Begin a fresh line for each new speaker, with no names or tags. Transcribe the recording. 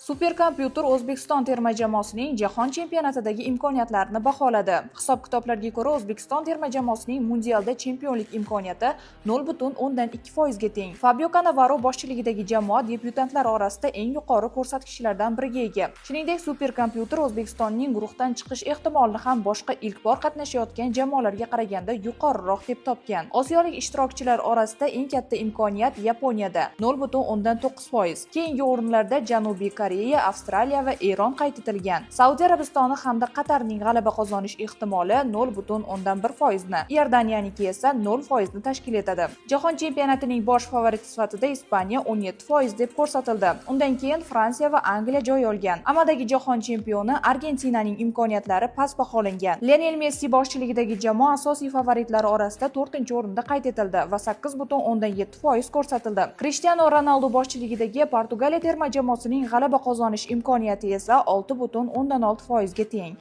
Superkompyuter O'zbekiston terma jamoasining jahon chempionatidagi imkoniyatlarini baholadi. Hisob-kitoblarga ko'ra, O'zbekiston terma jamoasining mundialda chempionlik imkoniyati 0,2% ga teng. Fabio Cannavaro boshchiligidagi jamoa debyutantlar orasida eng yuqori ko'rsatkichlardan biriga ega. Shuningdek, superkompyuter O'zbekistonning guruhdan chiqish ehtimolini ham boshqa ilk bor qatnashayotgan jamoalarga qaraganda yuqoriroq deb topgan. Osiyolik ishtirokchilar orasida eng katta imkoniyat Yaponiyada 0,9%. Keyingi o'rinlarda Janubiy Koreya, Avstraliya va Eron qayd etilgan. Saudiya Arabistoni hamda Qatarning g'alaba qozonish ehtimoli 0,1%ni, Iordaniyaniki esa 0% ni tashkil etadi. Jahon chempionatining bosh favoriti sifatida Ispaniya 17% deb ko'rsatildi. Undan keyin Fransiya va Angliya joy olgan. Amaldagi jahon chempioni Argentinaning imkoniyatlari past baholangan. Lionel Messi boshchiligidagi jamoa asosiy favoritlar orasida 4-o'rinda qayd etildi va 8,7% ko'rsatildi. Cristiano Ronaldo boshchiligidagi Portugaliya terma jamoasining g'alaba qozonish imkoniyati esa 6,6% ga teng.